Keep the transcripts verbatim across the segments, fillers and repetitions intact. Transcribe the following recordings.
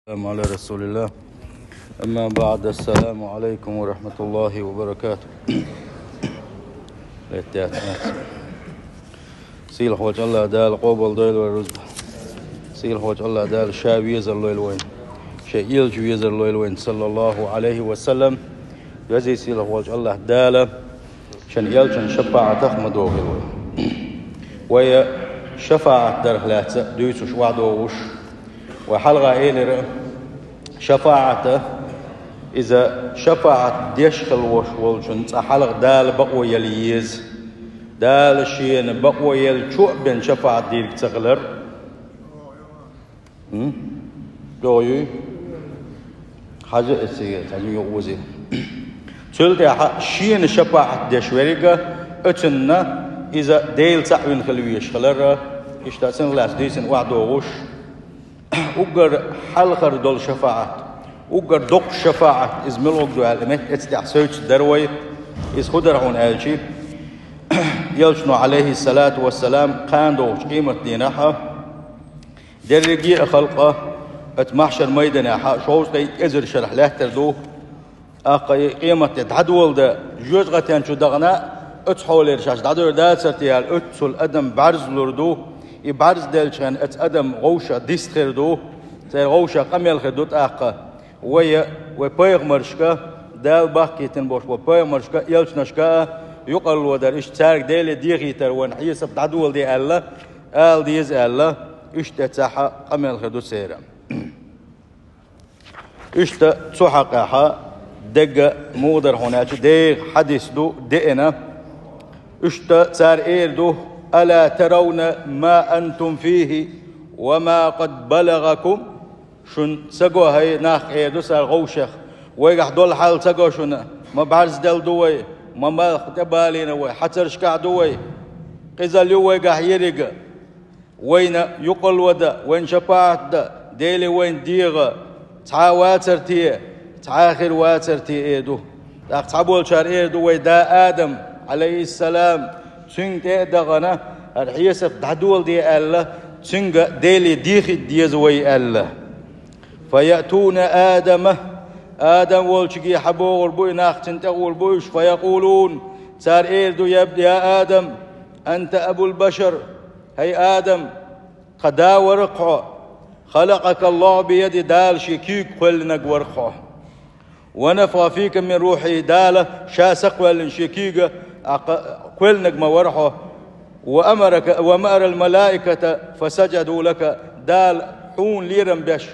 السلام على رسول الله. أما بعد، السلام عليكم ورحمة الله وبركاته. Сийлахьволчу АллахӀ Дала къобал дойла вайн рузба. Сийлахьволчу АллахӀ Дала Ша везар лойла вайн. Шен элча везар лойла вайн, саллаллаху Ӏалайхи ва саллам. Везий сийлахьволчу АллахӀ Дала шен элчан шапаӀатах ма дохийла вай. Вай шапаӀат дарх лаьцна дуьйцуш охьадогӀуш, вай хьалха элира, шапаӀат, иза шапаӀат деш хила волуш волчун цкъа хьалха Дала бакъо яла еза. Дала Шена бакъо яьллачо а бен шапаӀат дийриг ца хилар. М? ДогӀу юй? Хьажа эцеге, хьажа юкъа вузе. Цул тӀаьхьа Шена шапаӀат деш верг а, оцунна иза Дела цхьаъ вина хила везаш хилар а, иштта цунах лаьцна дийцина охьадогӀуш, уггар хьалхара долу шапаӀат, уггар доккха шапаӀат, иза муьлхарг ду аьлла, метта эцу тӀехь севцаш дара вай, иза хӀун дара хьуна аьлча, элчано, Ӏалайхиссалату вассалам, кхана догӀучу къематдийнахь а, дерриге а халкъ оцу маьхьшар майданехь шовзткъе итт эзар шарахь лаьттар ду. ТӀаккха и къематде дӀадоладан жоьжахатен чу дахана, оцу хьолера шаьш дӀадуьйр дацара те аьлла, оццул адам бӀаьрзлур ду. И бӀаьрзделча хенахь оцу адам гӀовшах дистхир ду, церан гӀовшах къамел хир ду тӀаккха. Вай, вай пайхамаршка, Дала бахкийтина болуш болу пайхамаршка, элчанашка а юкъарло дара, иштта цаьрга Деле дехийтар вайн хьесап дӀадоладе аьлла, ала деза аьлла, иштта цхьа къамел хир ду церан. Иштта цу хьокъехь дерг муха дара хьуна аьлча, деха хьадис ду деана. Иштта цара эр ду: «Ала таравна ма антум фихи ва ма къад балагакум?» Шуна ца го, хӀай нах, эр ду цара гӀовшех. Вайгахь долу хьал ца го шуна? Ма бӀаьрзделла ду вай, ма малх тӀебалийна вай, хьацаршкахь ду вай. Къизалла ю вайгахь ерриг. Вайна юкъарло дан, вайна шапаӀат дан, Деле вайна дегӀа, цхьа а вацара те, цхьа а хир вацара те, эр ду. ТӀаккха цхьаболчара эр ду: «Вай да Адам, Ӏалайхиссалам, цуьнга тӀе а дахана, хӀара хьесап дӀадоладе аьлла, цуьнга Деле дехийта деза вай», аьлла. «Фа яътуна Адама», Адам волчуьнга хьабогӀур бу и нах, цунна тӀе гӀур бу уьш, «фа якъулун», цара эр ду: «Я, я Адам, анта абул башар, хӀай Адам, тхан да вара хьо, халакъака Аллаху биядихи, Дала шен куьйга кхоьллинарг вара хьо. Ва нафаха фика мин рухьихи, Дала Ша са кхоьллина шен куьйга, а, кхоьллинарг ма вара хьо. Ва амарака, ва амарал малаиката фасаджаду лака, Дала хьуна лерам беш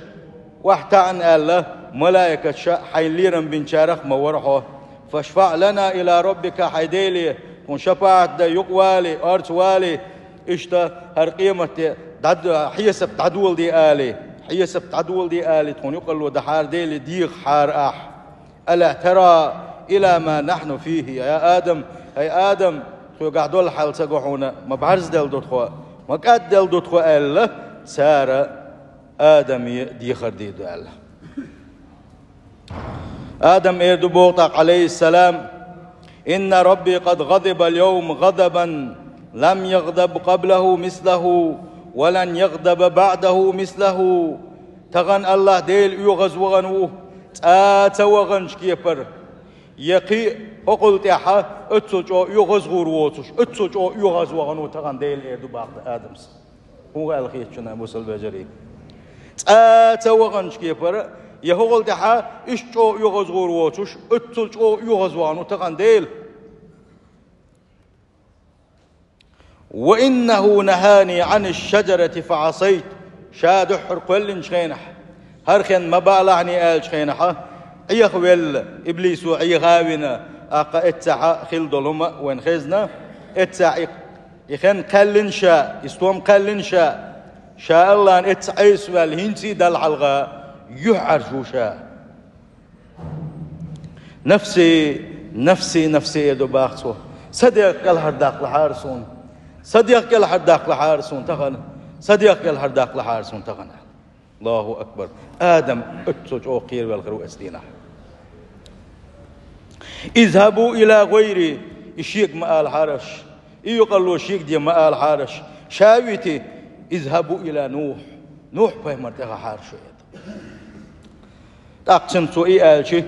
охьатаьӀна аьлла, малаикаташа хьайна лерам бинчарах ма вара хьо. Фашфаъ лана ила раббика, хьайн Деле тхуна шапаӀат дан, юкъавалий, орцавалий, иштта хӀара къематде дӀад-, хьесап дӀадоладе алий, хьесап дӀадоладе алий, тхуна юкъарло дахьара Деле дехахьара ахь. Ала тара ила ма нахьну фихи, я Адам, хӀай Адам, тхоьгахь долу хьал ца го хьуна, ма бӀаьрзделла ду тхо, ма кӀадделла ду тхо», аьлла, цара Адаме дехар дийр ду аьлла. Адам эр ду боху тӀаккха, Ӏалайхиссалам: «Инна рабби къад гӀадиба ал-йовма гӀадабан лам ягӀдаб къаблаху мислаху ва лан ягӀдаба баӀдаху мислаху». Тахана АллахӀ Дела оьгӀаз вахана ву, цкъа а ца ваханчу кепара, я кхин а хӀокхул тӀаьхьа оццул чӀогӀа оьгӀаз гӀур воцуш, оццул чӀогӀа оьгӀаз вахана ву тахана Дела, эр ду боху Адамас. ХӀун аьлла хета шуна, бусалба вежарий? Цкъа а ца ваханчу кепара, я хӀокхул тӀаьхьа иштта чӀогӀа оьгӀаз гӀур воцуш, оццул чӀогӀа оьгӀаз вахана ву тахана Дела. «Ва иннаху нахани Ӏаниш-шаджарати фа Ӏасайт». Ша дуьххьара кхоьллинчу хенахь, хӀара хенна ма баалахьаний аьллачу хенахь, Ӏехавелла, иблисо Ӏеха а вина, тӀаккха эццахь хилла долу хӀума вайна хезна, эццахь и И хен кхаьллина ша, и стом кхаьллина ша, ша АллахӀна эццахь Ӏеса ваьлла, хӀинца а Далла хьалха юьхьӀаьржа ву ша. «Нафси, нафси, нафси», — эр ду боху цо. «Сан дегӀ кӀелхьардаккхалахьара суна. Сан дегӀ кӀелхьардаккхалахьара суна тахана. Сан дегӀ кӀелхьардаккхалахьара суна тахана». Аллаху акбар! Адам оццул чӀогӀа кхеравелла хир ву оцу дийнахь. «Изхьабу ила гӀайри», и шега ма алахьара аш, и юкъарло шега де ма алахьара аш. Ша вити, «Изхьабу ила Нухь», Нухь-пайхамар тӀе хьахьара шу, эр ду. ТӀаккха цунна цо и аьлча: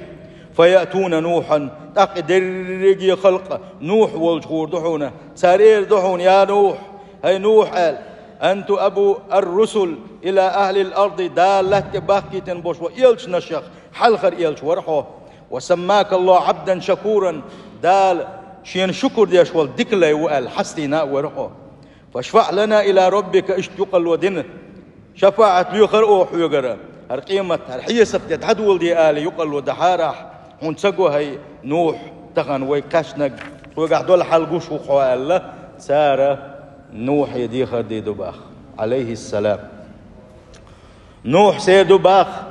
«فيأتون نوحا», тӀаккха и дерриге халкъ Нухь волчу гӀур ду хьуна. Цара эр ду хьуна: «Я Нухь, хӀай Нухь», – аьлла, «أنت أبو الرسل إلى أهل الأرض», Дала лаьтта тӀе бахкийтина болуш бу элчанашах хьалхара элча вара хьо. «وسماك الله عبدا شكورا», Дала шена шукур деш волу дика лай ву аьлла хьастийна а вара хьо. «فاشفع لنا إلى ربك», иштта юкъалла дина. «ШафаӀат лоьхур ду оха хьоьгара, хӀара къемат, хӀара хьесап де дӀадоладе», – аьлла, юкъалла дахьара ахь, хьуна ца го, хӀай Нухь, тахана вай кхаьчнарг, цуьнгахь долу хьал гуш ву хьо аьлла, цара Нухье дехар дийр ду баха, Ӏалайхиссалам. Нухьа эр ду баха: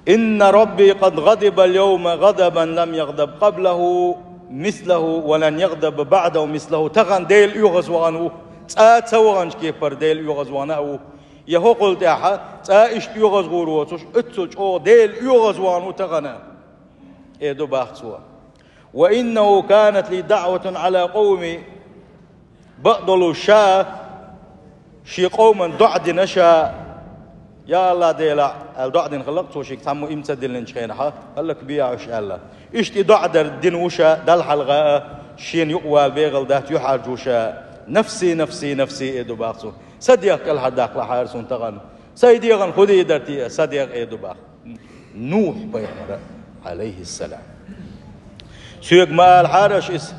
«إن ربي قد غضب اليوم غضبا لم يغضب قبله مثله ولن يغضب بعده مثله». Тахана Дела оьгӀазвахана ву, цкъа а ца ваханчу кепара Дела оьгӀазвахана а ву. Я хӀокхул тӀаьхьа цкъа а иштта оьгӀазвахар воцуш, оццул чӀогӀа Дела оьгӀазвахана ву тахана, эр ду баха цо. «وإنه كانت لي دعوة على قومي». Бакъдолуш ша, шен къоман доӀа дина ша, «Я АллахӀ Дела», аьлла доӀа дина хилла-кх цо, шега цхьаммо иман ца диллинчу хенахь, «хӀаллакбе уьш», аьлла. Иштта и доӀа дар дина ву ша, Далла хьалха а, шена юкъа вала бегӀал дац, юьхьӀаьржа ву ша. «نفسي، نفسي، نفسي», эр ду баха цо. Сан дегӀ кӀелхьардаккхалахьара суна тахана. Сайн дегӀан хӀун дийр дара те, сан дегӀ, эр ду баха. Нухь-пайхамара, Ӏалайхиссалам. Соьга ма алахьара аша иза,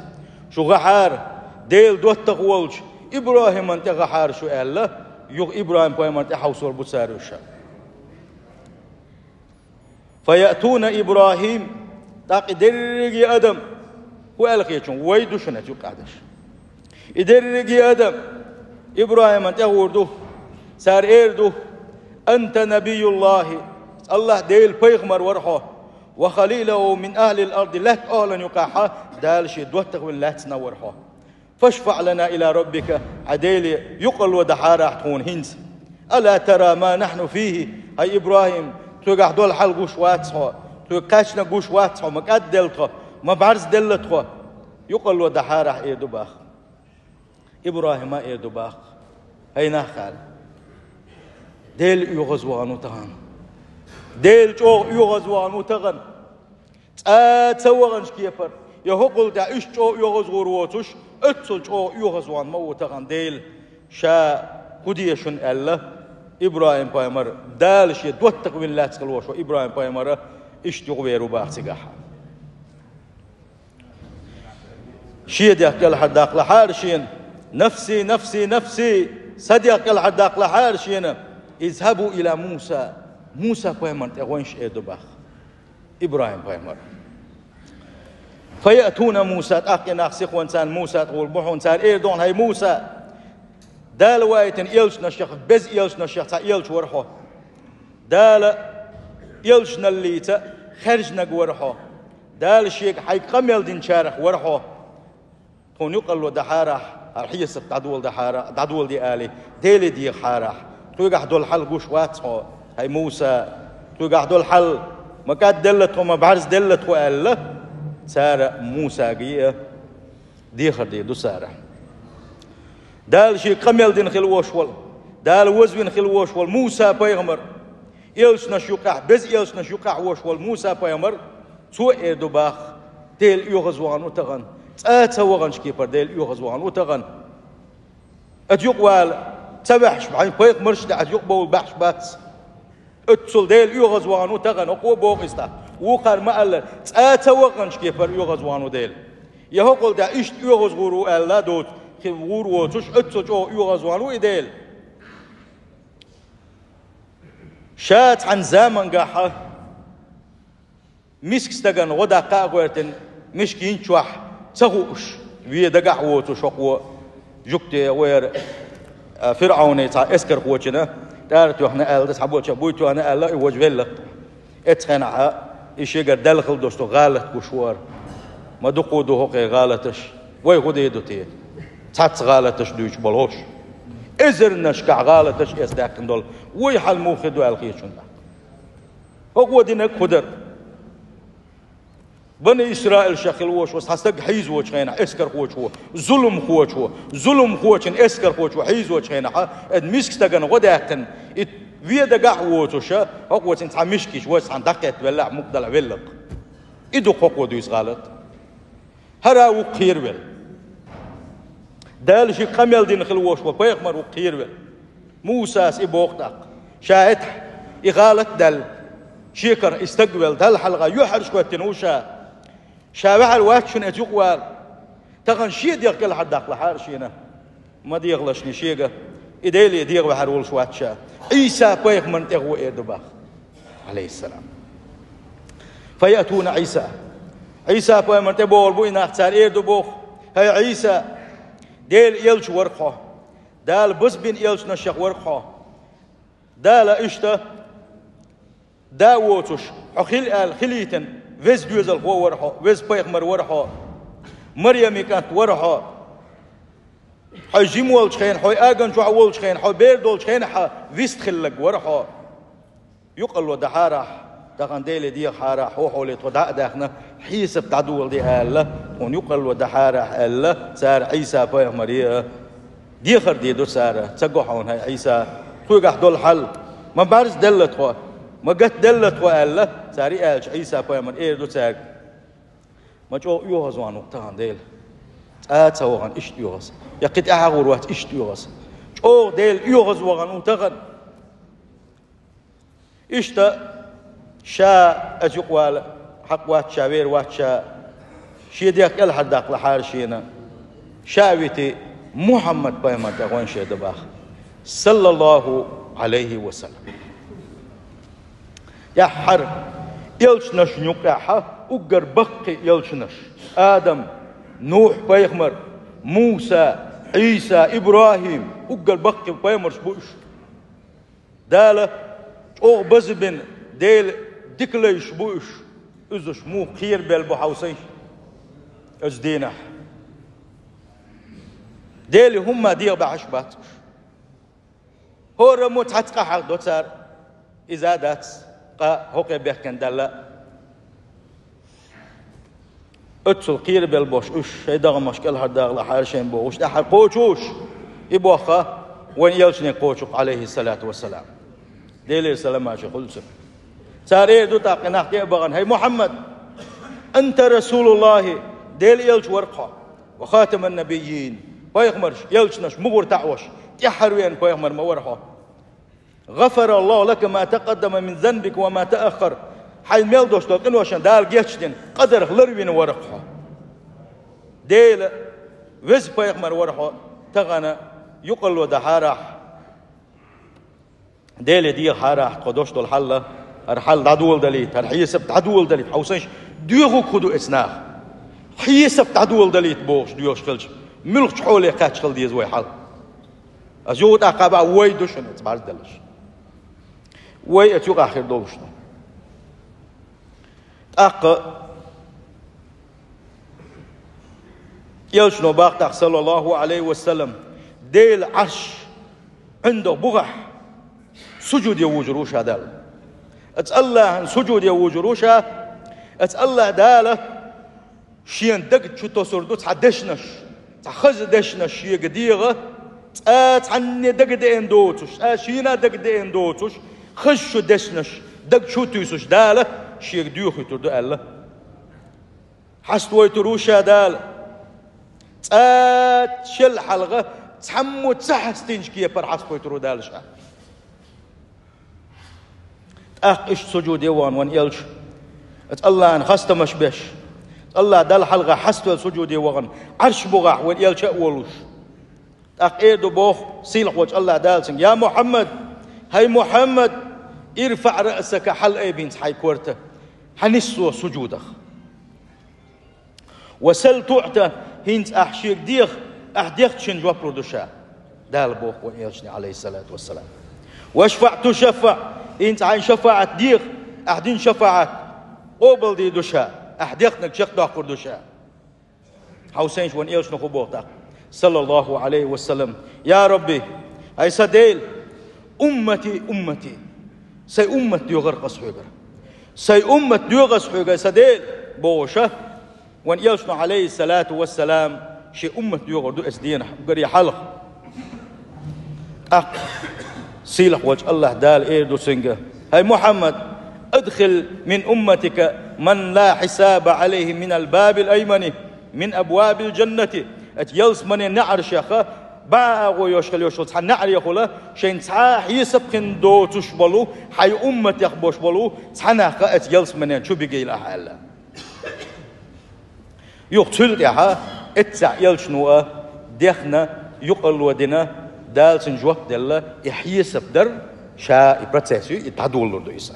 шу гӀахьара, Делан доттагӀа волчу ИбрахӀиман тӀе гӀахьара шу аьлла, юха ИбрахӀим-пайхамар тӀе хьовсор бу цара уьш. «فيأتون إبراهيم», тӀаккха и дерриге адам, хӀун аьлла хеташ ву, вай ду шуна юкъахь дерш. И дерриге адам ИбрахӀиман тӀе гӀур ду, цара эр ду: «أنت نبي الله», АллахӀ Делан пайхамар вара хьо, «وخليله من أهل الأرض», лаьттан охӀлан юкъахь Дала шен доттагӀа вина лаьцна вара хьо. «فاشفع لنا إلى ربك», хьайн Деле юкъалла дахьара ахь тхуна хӀинца. «ألا ترى ما نحن فيه», хӀай ИбрахӀим, цуьнгахь долу хьал гуш вац хьо, цуьнга кхаьчнарг гуш вац хьо, ма кӀадделла тхо, ма бӀаьрзделла тхо. Юкъалла дахьара ахь, эр ду баха. ИбрахӀима эр ду баха: «ХӀай нах, – аьлла, – Дела оьгӀазвахана ву тахана. Дела чӀогӀа оьгӀазвахана ву тахана. Цкъа а ца ваханчу кепара, я хӀокхул тӀаьхьа иштта чӀогӀа оьгӀазвахар воцуш, оццул чӀогӀа оьгӀазвахана ма ву тахана Дела». Ша хӀун де шуна аьлла, ИбрахӀим-пайхамар, Дала шен доттагӀа вина лаьцна хилла волуш волу ИбрахӀим-пайхамар иштта юхавер ву баха цигахь. Шен дегӀ кӀелхьардаккхалахьара шена: «نفسي، نفسي، نفسي», сан дегӀ кӀелхьардаккхалахьара шена: «اذهبوا إلى موسى», Муса-пайхамарна тӀе гӀойша, эр ду баха ИбрахӀим-пайхамар. «فيأتون موسى», тӀаккха и нах сихонца Муса тӀе гӀур бу хьуна, цара эр ду хьуна: «ХӀай Муса, Дала ваийтина элчанашех, беза элчанашех цхьа элча вара хьо. Дала элчаналлица хаьржинарг вара хьо. Дала шега хьайга къамел динчарах вара хьо. Тхуна юкъалла дахьара ахь, хӀара хьесап дӀадола дахьара, дӀадоладе алий, Деле дехахьара ахь. Цуьнгахь долу хьал гуш вац хьо, хӀай Муса. Цуьнгахь долу хьал ма кӀадделла тхо, ма бӀаьрзделла тхо», – аьлла, цара Мусага а дехар дийр ду цара. Дала шега къамел дина хилла волуш волу, Дала вазвина хилла волуш волу Муса-пайхамар, элчанаш юкъахь, беза элчанаш юкъахь волуш волу Муса-пайхамар, цо эр ду баха: «Дела оьгӀазвахана ву тахана. Цкъа а ца ваханчу кепара Дела оьгӀазвахана ву тахана. Аса юкъа вала ца ваьхьаш бу, хьайн пайхамарш а даьлла, аса юкъа бовла баьхьаш бац. Оццул Дела оьгӀазвахана ву тахана, хӀокхо а боху иза тӀаккха. Вукхара ма-аллара, цкъа а ца ваханчу кепара оьгӀазвахана ву Дела. Я хӀокхул тӀаьхьа иштта оьгӀазвахар ву аьлла доцу, хи-, гӀур воцуш, оццул чӀогӀа оьгӀазвахана ву и Дела». Ша цхьана замангахьа миска стагана гӀо даккха а гӀоьртина, мискин чохь ца хууш, вен дагахь воцуш хӀокхо, жуьгти вара, а, ФирӀавне цхьа эскархочунна тӀара тоьхна аьлла, цхьаболча буй тоьхна аьлла, и важа велла. Эцу хенахьа и шегара даьлла хила долуш долу гӀалат гуш вара. Ма дукха ду хӀокхе гӀалаташ. Вай хӀун дийр ду те? Цхьацца гӀалаташ дуьйцуш болуш, эзарнашкахь гӀалаташ эцна даьккхина долу. Вай хьал муха хир ду аьлла хеташ хӀунда? ХӀокхо динарг хӀун дара? Бани Исраилшах хила волуш волу цхьа стаг хьийзавочу хенахь, эскархочо, зуламхочо, зуламхочун эскархочо хьийзавочу хенахьа, эд миска стагана гӀо даьккхина, и Вен дагахь воцуша, хӀокхо цуьнан цхьа мишкаш вай цхьаьна дӀакхетта веллехь, мукъадала веллакх. И ду-кх хӀокхо дуьйцу гӀалат. ХӀара ву-кх кхеравелла. Дала шега къамел дина хилла волуш волу пайхамар ву-кх кхеравелла. Мусас и боху тӀаккха. Ша хӀетахь и гӀалат а даьлла, шекарахь и стаг а велла, Далла хьалха юьхьӀаьржа хӀоьттина ву ша. Ша ваьхьар вац шуна оцу юкъа вала. Тахана шен дегӀ кӀелхьардаккхалахьара шена. Ма дехалаш шега, и Деле дегӀаваьхьар волуш вац ша. Ӏийса-пайхамарна тӀе гӀо эр ду боху, Ӏалайхиссалам. Фаятуна Ӏийса. Ӏийса-пайхамарна тӀе богӀур бу и нах, цара эр ду боху: «ХӀай Ӏийса, Делан элча вара-кх хьо. Дала базбина элчанашех вара-кх хьо. Дала иштта да а воцуш, хьо хила аьлла хилийтина веза доьзалхо вара хьо, веза пайхамар вара хьо, Марьямин кӀант вара хьо. Хьо жима волчу хенахь, хьо аган чохь волчу хенахь, хьо бер долчу хенахь вист хилларг вара хьо. Юкъарло дахьарахь, тахана Деле дехахьарахь, хьо хьоле тхо дӀа а даьхна, хьесап дӀадоладе аьлла, тхуна юкъарло дахьарахь», аьлла, цара Ӏийса-пайхамаре а дехар дийр ду цара: «Ца го хьуна, хӀай Ӏийса, тхоьгахь долу хьал, ма бӀаьрзделла тхо, ма гатделла тхо», аьлла, цара и аьлча, Ӏийса-пайхамар эр ду цаьрга: «Ма чӀогӀа оьгӀазвахана ву тахана Дела. Цкъа а ца вахана иштта оьгӀаз. Я кхин тӀаьхьа гӀур вац иштта оьгӀаз. ЧӀогӀа Дела оьгӀазвахана ву тахана». Иштта ша оцу юкъа вала хьакъ вац ша, вер вац ша, шен дегӀ кӀелхьардаккхалахьара шена, ша а вити, Мухьаммад-пайхамарна тӀе гӀо эр ду боху, саллаллаху Ӏалайхи ва саллам. ТӀаьххьара элчанашна юкъахь уггар баккхий элчанаш: Адам, Нухь-пайхамар, Муса, Ӏийса, ИбрахӀим, уггар баккхий пайхамарш бу уьш. Дала чӀогӀа базбина, Делан дика лайш бу уьш. Иза уьш муха кхерабелла бу хьовсийша оцу дийнахь. Деле хӀумма дегӀан баьхьаш бац уьш. ХӀораммо цхьацца къа хьахдо цара, иза а дац, къа хӀокхе бехкина даьлла а. Оццул кхерабелла болуш уьш, шайн догӀмаш кӀелхьардаккхалахьара шайна бохуш, тӀаьххьара кхочуш, и боху вайн элчане кхочу-кх, Ӏалайхиссалату вассалам. Делера салам-маршо хуьлда цунна. Цара эр ду тӀаккха и нах тӀе а бахана: «ХӀай Мухьаммад, анта расулуллахӀи, Делан элча вара-кх хьо, ва хатаман-набиййин, пайхамарш, элчанаш мугӀар таӀош, тӀаьххьара веана пайхамар ма вара хьо. ГӀафараллахӀу лака ма такъаддама мин занбика ва ма тааххар. Хьайна мел долуш долу къиношна Дала гечдина, къадарх ларвина вара-кх хьо. Дела веза пайхамар вара хьо, тахана юкъарло дахьарахь, Деле дехахьарахь, тхо долуш долу хьал, хӀара хьал дӀадоладалийта, хӀара хьесап дӀадоладалийта». Хьовсийша, доьхург хӀун ду оцу наха? Хьесап дӀадоладалийта бохуш доьхуш хилча, муьлхачу хьоле кхаьчна хила деза вай хьал? Аса юха тӀаккха бахьа вай ду шуна оцу бӀаьрзделларш. Вай оцу юкъахь хир долуш ду. ТӀаккха элчано боху тӀаккха, саллаллахӀу Ӏалайхи ва саллам: «Делан Ӏарш ӀиндагӀа бухахь сужуде вужур ву ша Далла. Оцу АллахӀана сужуде вужур ву ша, оцу АллахӀ Дала Шена дага чу тосур ду цхьа дешнаш, цхьа хаза дешнаш Шега дегӀа, цкъа цхьанне дага деана доцуш, цкъа Шена дага деана доцуш, хаза шу дешнаш дага чу туьйсуш Дала Шега доьхуьйтур ду», аьлла. Хьаставойтур ву ша Дала. Цкъа шел хьалха цхьаммо ца хьастинчу кепара хьаставойтур ву Дала ша. ТӀаккха иштта сужуде вахана вайн элча, оцу АллахӀана хастамаш беш, оцу АллахӀ Далла хьалха хьаставелла сужуде вахана, Ӏарш бухахь вайн элча а волуш. ТӀаккха эр ду боху сийлахь волчу АллахӀ Дала цуьнга: «Я Мухьаммад, хӀай Мухьаммад, ирфаӀ раъсака, хьалаайба хӀинца хьайн корта, хьанисво сужудах. Ва сал туӀта, хӀинца ахь Шега деха, ахь дехча шена жоп лур ду ша», Дала боху вайн элчане, Ӏалайхиссалату вассалам. «ВашфаӀ тушаффаӀ, хӀинца хьайн шафаӀат деха, ахь дина шафаӀат къобалдийр ду ша, ахь дехнарг чекхдоккхур ду ша». Хьовсийша вайн элчано хӀун боху тӀаккха, саллаллахӀу Ӏалайхи ва саллам: «Я Рабби, хӀай сан Дела, уммати, уммати, сайн уммат доьхур ас хьоьгара. Сайн уммат доьху ас хьоьгара, сан Дела», бохуш, вайн элчано, Ӏалайхиссалату вассалам, шен уммат доьхур ду оцу дийнахь, уггаре хьалха. ТӀаккха Сийлахь волчу АллахӀ Дала эр ду цуьнга: «ХӀай Мухьаммад, адхил мин умматика ман ла хьисаба Ӏалайхи минал бабил аймани мин абвабил жаннати». Оцу ялсаманин неӀаршех бӀе агӀо йолуш хила йолуш йолу цхьа неӀарехула шайна цхьа а хьесап хин доцуш болу, хьайн умматех болуш болу цхьа нах оцу ялсаманин чу бигийла ахьа аьлла. Юха цул тӀаьхьа эццехь элчано а дехна, юкъалла дина, Дала цунна жоп делла, и хьесап дар, ша и процесс ю, и дӀадолалур ду иза.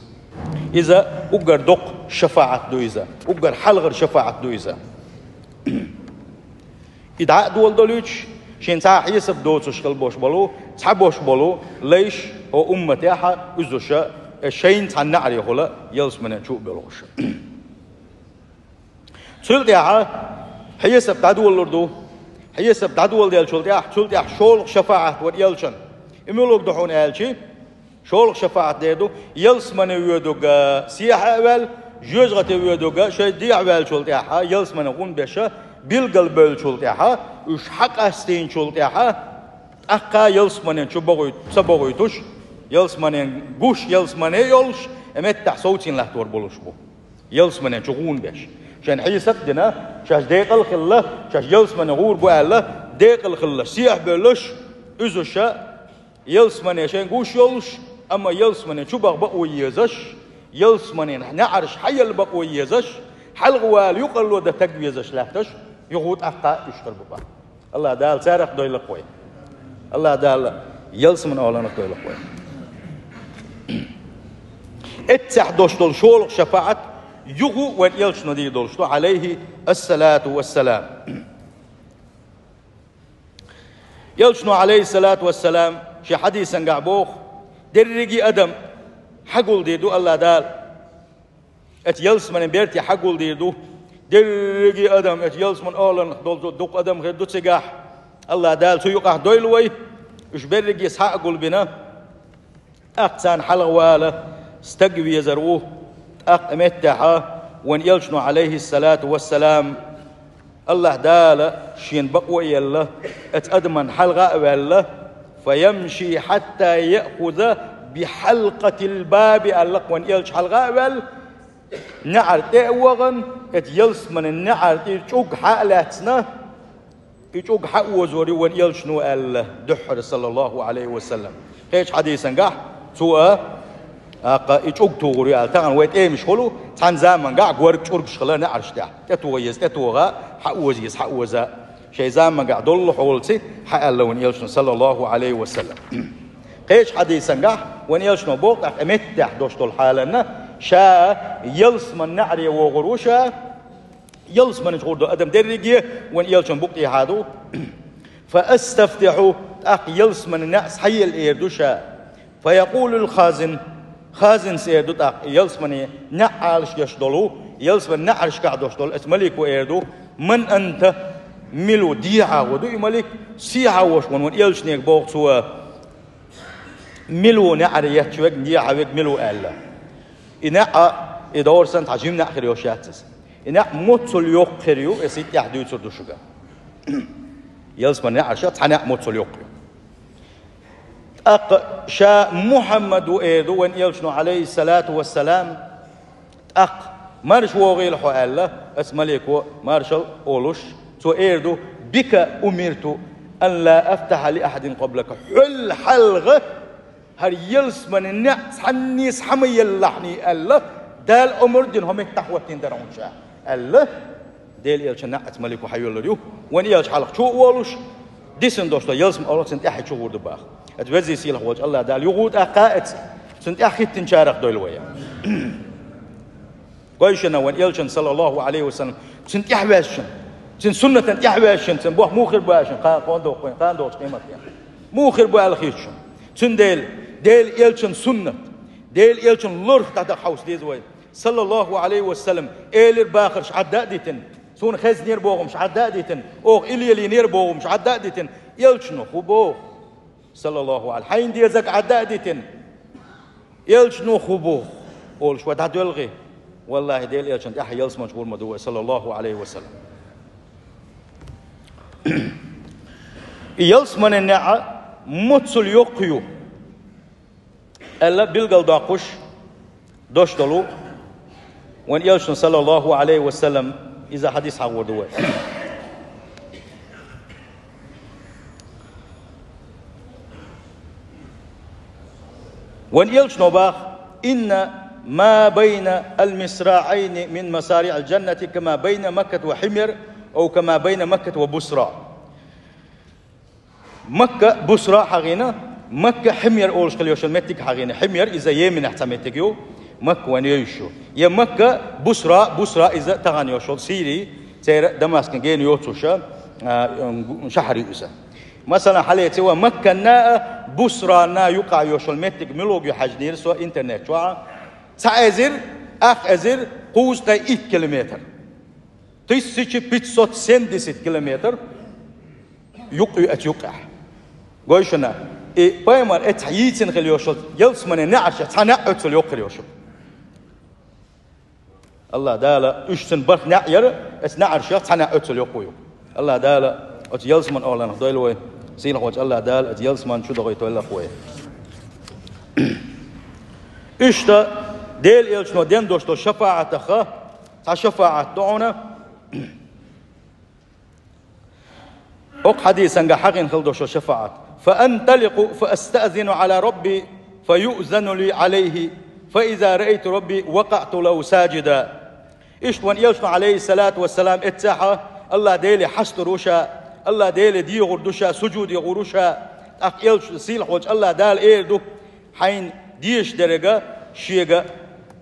Иза уггар доккха шафаӀат ду иза, уггар хьалхара шафаӀат ду иза. И дӀа а доладолуьйтуш, шен цхьа а хьесап доцуш хила бош болу, цхьа бош болу, лайш, хӀо умматехьа, уьзуша, э, шайна цхьа неӀарехула ялсаманин чу а боьлхуша. Цул тӀаьхьа хьесап дӀадолалур ду. Хьесап дӀадоладеллачул тӀаьхьа, цул тӀаьхьа шолгӀа шафаӀат вара элчан. И муьлхарг ду хьуна аьлчи, шолгӀа шафаӀат дер ду, ялсамане воьдург сехьа а ваьлла, жоьжахате воьдург шайн дехьа ваьллачул тӀаьхьа, ялсамане гӀун беша, билгал бевллачул тӀаьхьа, уьш хьакъастийначул тӀаьхьа, тӀаккха ялсаманин чу богӀуьйту-, ца богӀуьйтуш, ялсаманин гуш, ялсамане йолуш, и меттахь совцийна латтор болуш бу. Ялсамане чу гӀун беш. Шайн хьесап а дина, шаьш декъал а хилла, шаьш ялсамане гӀур бу аьлла, декъал а хилла, сехьа а бевллаш, уьзуша ялсамане шайн гуш йолуш, амма ялсамане чу баха бакъо езаш, ялсаманин неӀарш хьаелла бакъо езаш, хьалха вала юкъалла дан таг везаш лаьтташ, юха тӀаккха уьш хир бу баха. АллахӀ Дала царах дойла-кх вай. АллахӀ Дала ялсаманин охӀланах дойла-кх вай. Эццехь долуш долу шолгӀа шафаӀат юха вайн элчано дийр долуш ду, Ӏалайхи ассалату вассалам. Элчано, Ӏалайхи салату вассалам, шен хьадисангахь боху: «Дерриге адам хьагулдийр ду АллахӀ Дала». Эцу ялсаманин берте хьагулдийр ду. Дерриге адам, эцу ялсаманин охӀланах долу дукха адам хир ду цигахь. АллахӀ Дала цу юкъахь дойла вай, уьш берриге схьа а гулбина, тӀаккха царна хьалха вала стаг везар ву, тӀаккха меттехьа вайн элчано, Ӏалайхи салату вассалам, АллахӀ Дала шена бакъо а елла, эцу адаман хьалха а ваьлла, «фаямши хьатта яъхуза бихьалкъатил баби», аьлла-кх вайн элча хьалха а ваьлла, неӀар тӀе а вахана, эцу ялсаманин неӀар тӀера чӀуг хьа а лаьцна, и чӀуг хьа а озор ю вайн элчано аьлла дуьххьара, саллаллаху Ӏалайхи ва саллам. Кхечу хьадисангахь цо а, аккха, и чӀуг тухур ю аьлла. Тахана вай тӀемаш хуьлу, цхьана замангахь горга чӀургаш хила неӀарш тӀехь. ТӀетоха еза, тӀетоха, хьа а оза еза, хьа а оза. Шайн замангахь доллу хьолаций хьа аьлла вайн элчано, саллаллаху Ӏалайхи ва саллам. Кхечу хьадисангахь вайн элчано боху тӀаккха меттехь долуш долу хьаланна, ша ялсаманин неӀаре вогӀур ву ша, ялсамане чу гӀур долу адам дерриге вайн элчан букъ тӀехьа ду. «Фа астафтихьу», тӀаккха ялсаманин неӀ схьаелла эр ду ша. «Фа якъулул хазин», хазинас эр ду тӀаккха, ялсаманин неӀ Ӏалаш деш долу, ялсаманин неӀаршкахь долуш долу, эцу малико эр ду: «Ман анта?» Мила ву, дехьа гӀо ду и малик, сехьа волуш ван вайн элчанега боху цо. Мила ву неӀаре етташ верг, дехьа верг мила ву аьлла. И неӀ, и дора санна цхьа жима неӀ хир йолуш яц иза. И неӀ моццул йоккха хир ю, аса и тӀехь дуьйцур ду шуьга. Ялсаманин неӀаршах цхьа неӀ моццул йоккха ю. ТӀаккха ша Мухьаммад ву эр ду вайн элчано, Ӏалайхи салату вассалам, тӀаккха марша вогӀийла хьо аьлла, аса малико маршалла олуш, цо эр ду: «Бика умирту ан ла афтахьа ли ахьадин къаблака». Хьол хьалха хӀара ялсаманин неӀ цхьанне схьа ма еллахьний аьлла, Дала омра дина хӀо меттахь хӀоттийна дара хьуна ша аьлла, Делан элчан неӀ оцу малико хьайоьллур ю. Вайн элча хьалха чу а волуш, дисина долуш долу ялсаманин охӀла цунна тӀаьхьа чу гӀур ду баха. Оцу везий сийлахь волчу АллахӀ Дала юха тӀаккха а эцу, цунна тӀаьхьа хӀиттинчарах дойла вай. Гой шуна вайн элчан, саллаллаху Ӏалайхи ва саллам, цунна тӀаьхьаваьзначун, цуьнан суннатан тӀаьхьаваьзначун, цуьнан боху муха хир бу аьлла шуна, кхана, кхана доху, кхана дохучу къематдийнахь. Муха хир бу аьлла хета шуна. Цундела Делан элчан суннат, Делан элчан лорах дӀадаха хьовса деза вай. Саллаллаху Ӏалайхи ва саллам, элира бахарш Ӏадда а дитина, суна хезнера бохурш Ӏадда а дитина, оха и лелийнера бохурш Ӏадда а дитина, элчано хӀун боху? Саллаллаху Ӏалайхи, хьайна дезарг Ӏадда а дитина, элчано хӀун боху? Олуш вай дӀадоьлхий, валлахӀи, Делан элчан тӀаьхьа ялсамане чу гӀур ма ду вай, саллаллаху Ӏалайхи ва саллам. И ялсаманин неӀ моццул йоккха ю. аьлла билгалдоккхуш дош долу вайн Элчано, саллаллаху Ӏалайхи ва саллам, иза хьадис хьахор ду вай. Вайн Элчано баха: «Инна ма байна ал-мисраӀайни мин масариӀил-джаннати кама байна Макката ва Хьимяр, ав кама байна Макката ва Бусра». Макка, Бусра хьахийна, Макка, Хьимяр олуш хила йолу меттиг хьахийна. Хьимяр иза Йеменехь цхьа меттиг ю, Макка вайн йовзуш ю. Я Макка, Бусра, Бусра иза тахана йолуш йолу Сири, церан Дамаскан гена йоцуш а, шахьар ю иза. Масала, хьалеца вай Макканна а, Бусранна а юкъахь йолуш йолу меттиг муьлха ю хьаьжнера со интернет чохь а. Цхьа эзар, ах эзар, кхузткъе итт километр. Тысяча пятьсот семьдесят километр юкъ ю оцу юкъехь. Гой шуна, и пайхамар эцхьа йийцина хила йолуш йолу ялсаманин неӀаршех цхьа неӀ оццул йоккха йолуш ю. АллахӀ Дала, уьш цуьнан бархӀ неӀ яра, оцу неӀаршех цхьа неӀ оццул йоккха ю. АллахӀ Дала оцу ялсаманин охӀланах дойла вай, сийлахьчу АллахӀ Дала оцу ялсамани чу дохуьйтийла вай. Иштта Делан Элчано дина долуш долу шафаӀатах цхьа шафаӀат ду хьуна. Оцу хьадисехь хьахийна хила долуш долу шафаӀат: «Фа анталикъу фа астаъзину Ӏала Рабби фа юъзану ли Ӏалайхи, фа иза раайту Рабби вакъаъту лаху саджида». Иштта вайн Элчано, Ӏалайхиссалату вассалам, эццехь АллахӀ Деле хьастур ву ша, АллахӀ Деле дехур ду ша, сужуде гӀур ву ша. ТӀаккха Элча, сийлахьчу АллахӀ Дала эр ду: «Хьайна дезаш дерг шега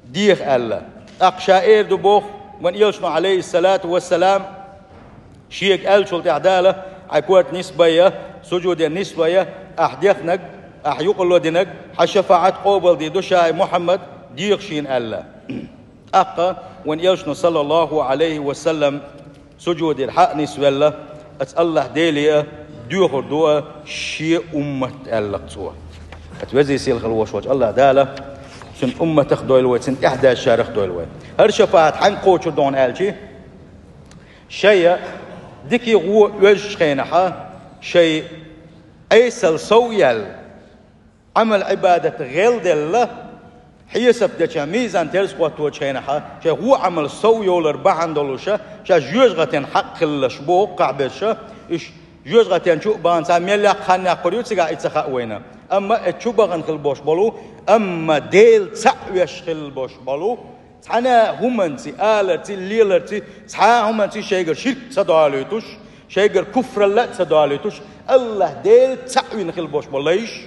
деха», – аьлла. ТӀаккха ша эр ду боху вайн Элчано, Ӏалайхиссалату вассалам, шега аьллачул тӀаьхьа Дала: «Хьайн корта нисбайа, сужуде нисбайа, ахь дехнарг, ахь юкъарло динарг, хьан шафаӀат къобалдийр ду ша, хӀай Мухьаммад, деха шена», – аьлла. ТӀаккха вайн Элчано, саллаллаху Ӏалайхи ва саллам, сужудера хьа а нисвелла, оцу АллахӀ Деле а доьхур ду шен уммат, аьлла цо. Оцу веза-сийлахь волуш волчу АллахӀ Дала цуьнан умматах дойла вай, цуьнан тӀаьхьадаьжначарах дойла вай. ХӀара шафаӀат хьаьнга кхочур ду хьуна аьлча, шайн дика гӀо оьзучу хенахь, шайн Ӏесалла сов яьлла, Ӏамал-Ӏибадат гӀелделла, хьесап дечу мизан-терза хӀотточу хенахь, шайн гӀо-Ӏамал сов йолар бахьана долуш, ша жоьжахатин хьакъ хилалаш боху кхахь безаш, уьш жоьжахатин чу а бахана, цхьа мел яккха хан яккхур ю цигахь, и ца хаьа вайна. Амма и чу бахана хила болуш болу, амма Дела цхьаъ веш хила болуш болу, цхьана а хӀуманца, аларца, леларца, цхьа а хӀуманца шайгара ширк ца долуьйтуш, шайгара куфралла а ца долуьйтуш, АллахӀ Дела цхьаъ вина хила болуш болу лайш,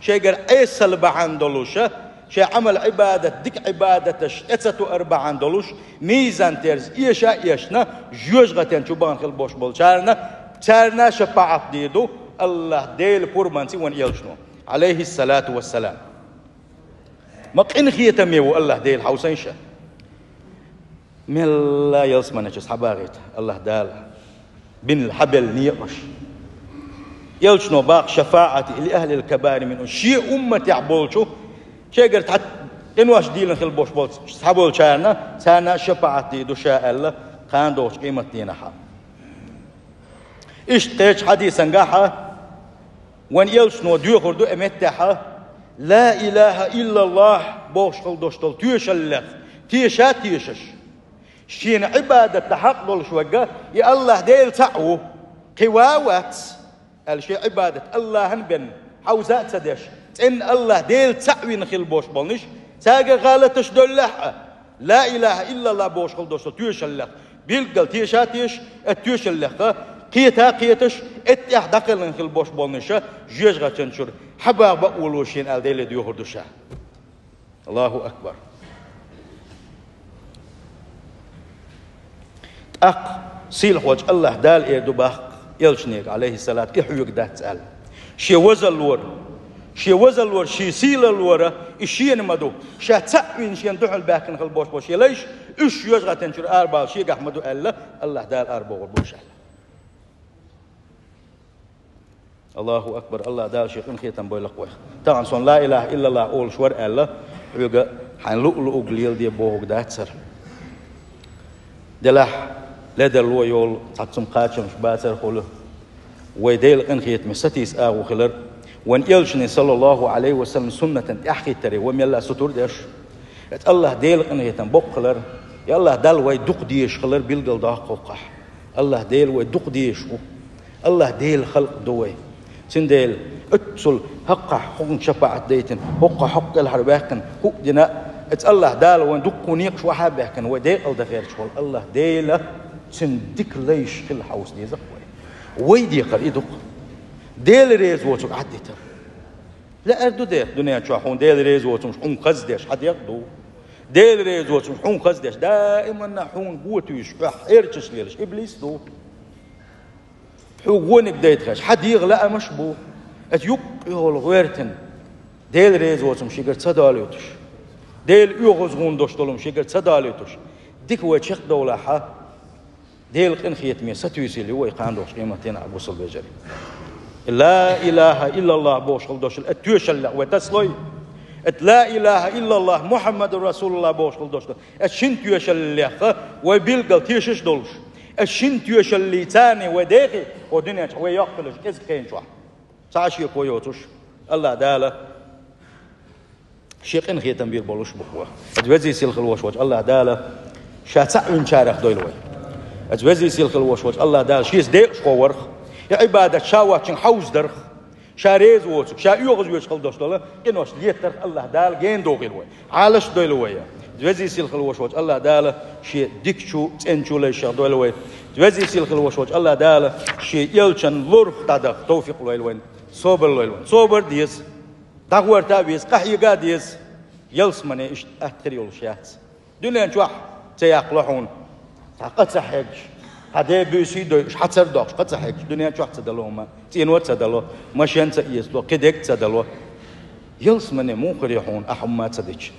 шайгара Ӏесалла бахьана долуш, шайн Ӏамал-Ӏибадат, дика Ӏибадаташ тӀе ца туар бахьана долуш, мизан-терза эша а эшна, жоьжахатин чу бахана хила болуш болчарна, царна шапаӀат дийр ду АллахӀ Делан пурбанца вайн Элчано, Ӏалайхиссалату вассалам. Ма къинхетаме ву АллахӀ Дела, хьовсийша. Мелла ялсаманичу схьабахийта АллахӀ Дала бинал хьабелла некъаш. Элчано баха: «ШафаӀати ли ахӀлил кабаири минхум». Шен умматехь болчу, шайгара тӀе къинош диллина хила болуш болчу схьаболчарна, царна шапаӀат дийр ду ша аьлла, кхана догӀучу къематдийнахь. Иштта кхечу хьадисангахь вайн Элчано доьхур ду и меттехь: «Ла илахӀа иллаллахӀ», – бохуш хила долуш долу тоьшаллех теша а тешаш, шена Ӏибадат дан хьакъ долуш верг и АллахӀ Дела цхьаъ ву, кхин ван а вац, аьлла, шен Ӏибадат АллахӀана бен хьовза а ца деш, цӀенна АллахӀ Дела цхьаъ вина хила болуш болниш, цаьрга гӀалаташ доллехь а, «Ла илахӀа иллаллахӀ» бохуш хила долуш долу тоьшаллех билггал теша а тешаш, оцу тоьшаллех кхета а кхеташ, оцу тӀехь дӀакхелхина хила болуш болниш, жоьжахатин чуьра хьабаха бакъо ло шена аьлла, Деле доьхур ду ша. АллахӀу акбар! ТӀаккха сийлахьчу АллахӀ Дала эр ду баха Элчане, Ӏалайхиссалату, и хьоьга дац аьлла. Шен вазаллора, шен вазаллора, шен сийлаллора и шена ма ду. Ша цхьаъ вина шена дуьхьал баьхкина хила болуш болу шен лайш, уьш жоьжахатин чуьра арабала шегахь ма ду аьлла, АллахӀ Дала арабохур бу уьш аьлла. АллахӀу акбар! АллахӀ Дала шен къинхетам бойла-кх вайх. Тахана суна «Ла илахӀа иллаллахӀ» олуш вара аьлла, хьоьга хьайн луъу-луъург леладе бохург дац хӀара. Делахь ледарло йолу цхьаццум кхачамаш бацархула, вай Делан къинхетаме сатийса агӀо хилар, Вайн Элчанан, саллаллаху Ӏалайхи ва саллам, суннатан тӀаьхьахӀиттаре вай мел а сутара деш, эцу АллахӀ Делан къинхетам боккха хилар, я АллахӀ Далла вай дукха дезаш хилар билгал даккха хӀокхахь. АллахӀ Дела вай дукха дезаш ву. АллахӀ Делан халкъ ду вай. Цундела оццул хӀокхахь хӀокхунна шапаӀат дайтина, хӀокхахь хӀокху кӀелхьара ваьккхина, хӀуъа дина, эцу АллахӀ Дала вайн дуккха некъаш вахьа а баьхкина, вай декъала дан гӀерташ волу АллахӀ Дела, цуьнан дика лайш хила хьовса деза-кх вай. Вай декхар и ду-кх. Дела реза воцург Ӏадитар. Лаьара ду дехьа дуьнен чохь хьуна Дела реза воцург хьуна хаза деш хьан дегӀ ду? Дела реза воцург хьуна хаза деш, даиманна хьуна го туьйсуш, хьоьх хьерчаш лелаш иблис ду. Хьуна гониг дайтахьаш, хьан дегӀан лаамаш а бу. Аса юккъехула гӀоьртина, Дела реза воцург шегара ца далуьйтуш, Дела оьгӀаз гӀуна долуш долу шегара ца далуьйтуш, дика вай чекхдовлахь, Делан къинхетаме сатуьйсийла ю вай кхана догӀучу къематдийнахь, бусалба вежарий. Ла илаха иллаллах бохуш хила долуш, эцу тоьшаллех вай тасалой. Эцу ла илаха иллаллах Мухьаммадур Расулуллах бохуш хила долуш, эцу шина тоьшаллех вай билггал тешаш а долуш, эцу шина тоьшаллица вай дехий, хӀокху дуьнен чохь вай йоккха хиларш кӀезиг хенчохь. Цхьа а шеко йоцуш, АллахӀ Дала Шен къинхетам бийр болуш бу-кх вай. Аса везий сийлахь хила волуш волчу АллахӀ Дала Ша цхьаъ винчарах дойла вай. Аса везий сийлахь хила волуш волчу АллахӀ Дала Шеца декъашхо варх, и Ӏибадат Ша воцчуьнга хьовза дарх, Ша реза воцург, Ша оьгӀаз воьдуш хила долуш долу къинош летарх АллахӀ Дала гена дохийла вай. Ӏалаш а дойла вай. Аса везий сийлахь хила волуш волчу АллахӀ Дала Шен дикачу, цӀеначу лайшех дойла вай. Аса везий сийлахь хила волуш волчу АллахӀ Дала Шен Элчанан лорах дӀадаха товфикъ лойла вайн, собар лойла вайн. Собар деза. ДӀагӀорта а веза, къахьега а деза. Ялсамане иштта атта хир йолуш яц. Дуьнен чохь ца яккхало хьуна. Цхьа къа ца хьегча, хьан ден буьйсий дойуш, хьан цара доккхуш къа ца хьегча, дуьнен чохь ца дало хӀума, цӀено ца дало, машен ца эцало, кхидерг ца дало. Ялсамане муха хир ю хьуна, ахь хӀумма ца дича?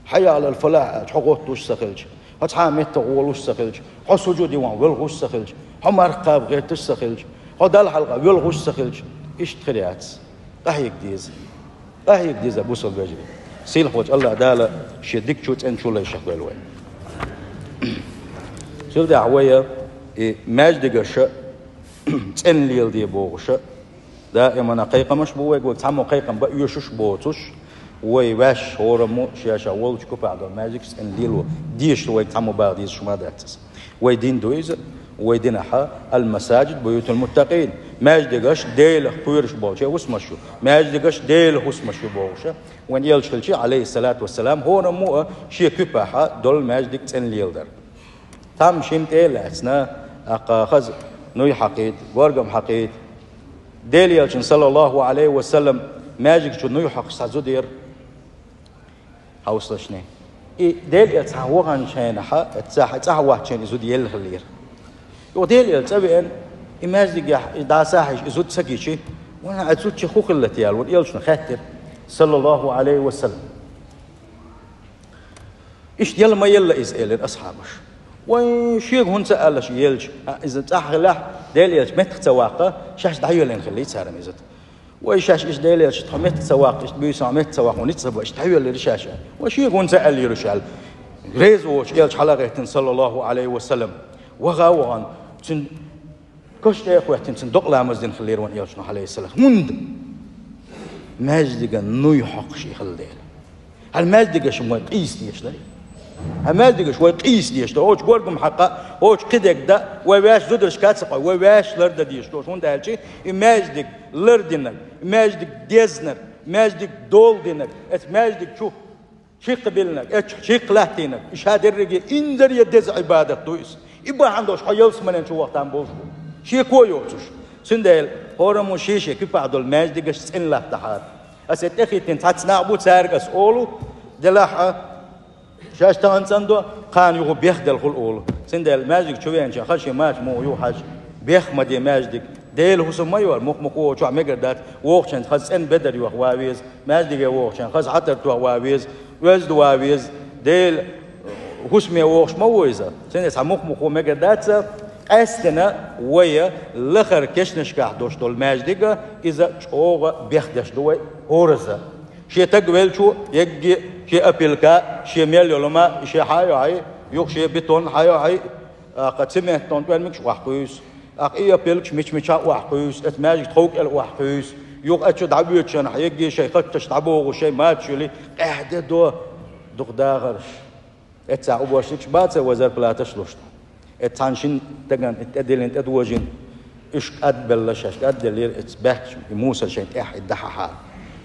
Хьайя Ӏалал фалахь аьлча, хьо гӀоттуш ца хилча, хьо цхьа а меттах волуш ца хилча, хьо сужуде ван воьлхуш ца хилча, хьо марха кхаба гӀерташ ца хилча, хьо Далла хьалха воьлхуш ца хилча, иштта хир яц. Къахьега деза. Къахьега деза, бусалба вежарий. Сийлахь волчу АллахӀ Дала Шен дикачу, цӀеначу лайшех дойла вай. Цул тӀаьхьа вай и маьждигаша цӀена леладе бохуша, даимана кхайкхамаш бу вайга, вайга цхьаммо кхайкхам бан оьшуш а боцуш, вай ваьш хӀораммо ша-ша волчу купахь долу маьждигаш цӀена лело дезаш ду вайга цхьаммо баха дезаш ма дац иза. Вай дин ду иза, вай динахьа: «Ал-масаджид буютул муттакъин». Маьждигаш Делах кхоьруш болчеран хӀусамаш ю. Маьждигаш Делан хӀусамаш ю бохуша. Вайн Элча хилча, Ӏалайхиссалату вассалам, хӀораммо а шен куьпахьа долу маьждиг цӀена леладара. Там шимма тӀе а лаьцна, аккха хаза нуй хьакхийта, горгам хьакхийта. Делан Элчанан, саллаллаху Ӏалайхи ва саллам, маьждиг чу нуй хьокхуш цхьа зуда яра. Хьовсалаш. И Делан Элча цхьа ваханчу хенахьа, цхьа цӀахь вахчийна и зуда елла хиллера. Юха Делан Элча цӀа веана, и маьждигехь и дӀасахьийша и зуда ца гичи, вана, и зуда чу хӀун хилла те аьлла, вайн Элчано хаьттира, саллаллаху Ӏалайхи ва саллам. Иштта елла ма елла иза, элира асхьабаша. Вайн шега хӀунда ца аьлла ша елча, а, иза цӀахь хилахь, Делан Элча меттах ца ваккха, шаьш дӀайоьллина хиллий царна иза. Вай шаьш иштта Делан Элча тхо меттах ца ваккха, иштта буьйсанна меттах ца ваккха, хӀунда ца бо, иштта дӀайоьллира шаьш. Вай шега хӀунда ца аьллера ша аьлла. Реза воцуш Элча хьалагӀеттина, саллаллаху Ӏалайхи ва саллам. Ваха а вахана, цуьнан каш тӀе а хӀоьттина, цуьнан докъа ламаз дина хиллера вайн Элчано, Ӏалайхиссалам. ХӀунда? Маьждиган нуй хьокхуш и хилла дела. Хьан маьждигаш вай къийса дезаш дара. Хьан маьждигаш вай къийса дезаш дара. Оцу горгам хьакха, оцу кхидерг дан, вай ваьш зударшка ца кхой, вай ваьш лардан дезаш дара. ХӀунда аьлча, и маьждиг лардинарг, и маьждиг дезнарг, и маьждиг долдинарг, эцу маьждиг чу шиккха биллинарг, эцу чу шиккха латтийнарг, и ша дерриге инзаре деза Ӏибадат ду иза. И бахьана долуш хьо ялсаманен чу вахтам болуш ву. Шеко йоцуш. Цундела хӀораммо шен-шен куьпахь долу маьждигаш цӀена латтахьара. Аса тӀехӀиттина цхьацца нах бу, цаьрга аса олу, делахь а, шаьш тахана цӀандо, кхана юха бехделла хуьлу олу. Цундела маьждиг чу веанча, хаза шен мача муха ю хьажа, бех ма де маьждиг. Делан хӀусам ма ю, мух-муха вон чохь мегар дац, вохучуьнца хаза цӀена бедар йоха ван веза, маьждиге вохучуьнца хаза хьатар тоха ван веза, оьзда ван веза, Делан хӀусаме вохуш ма ву иза. Цундела цхьа мух-муха вон мегар дац, къаьсттина вай лахара кешнашкахь долуш долу маьждиг, иза чӀогӀа бехдеш ду вай хӀоразза. Шен таг веллачо, егге, шен опилка, шен мел йолу ма, шен хьан а йохьий, юха шен бетон хьан а йохьий, аккха цементан тӀоьрмигаш охьакхуьйсу, аккха и опилкаш мича-мича охьакхуьйсу, эцу маьждиг тхов кӀел охьакхуьйсу, Юха а чу дӀавоьдучу хенахь, егги шайн хаттарш дӀабохуш, шайн мачаш йолий, къаьхьа де до дукха дахарш. Эццахь уборщикаш бац вай, зарплаташ луш. Эццахь цхьана шина стагана и тӀедиллина, тӀедожийна, уьш кӀадбелла, шаьш кӀадделлера, эццахь баьхкича и мусор шайн тӀехь и дахьахьара.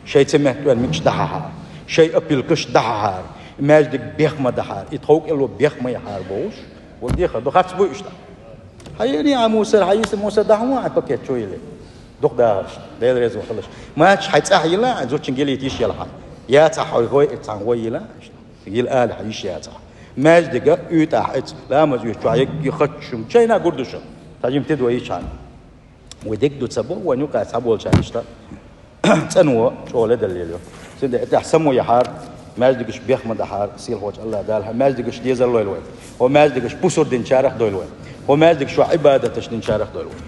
Шайн цемент тӀоьрмигаш дахьахьара. Шайн опилкаш дахьахьара. И маьждиг бех ма дахьара. И тхов кӀело бех ма яхьара бохуш. Вай дехар ду, харц буй уьш тӀаккха. Хьан йиъний Ӏа мусор, хьан йиса мусор дахьа вон Ӏа пакет чу йилла. Дукха дахарш. Дела реза ван хиларш. Мачаш хьайн цӀахь йила, зудчун гилийта йиш яла хьан. Яцахь хьо гӀой, эццахь гӀой йила. Йила ала хьан йиш яцахь. Маьждига уьйтӀахь эццахь. Ламаз оьцучохь егги хаттарш, шайна гур ду шу. Тхьажим тидо йичхьана. Вай дерг ду ца бо, вайн юкъа цхьаболчарна иштта цӀано чӀогӀа ледарло. Цундела и тӀехь само яхьара, маьждигаш бех ма дахьара, сийлахьчу АллахӀ Дала хьан маьждигаш дезар лойла вайн. Хьо маьждигаш пусар динчарах дойла вайн. Хьо маьждигаш чохь Ӏибадаташ динчарах дойла вайн.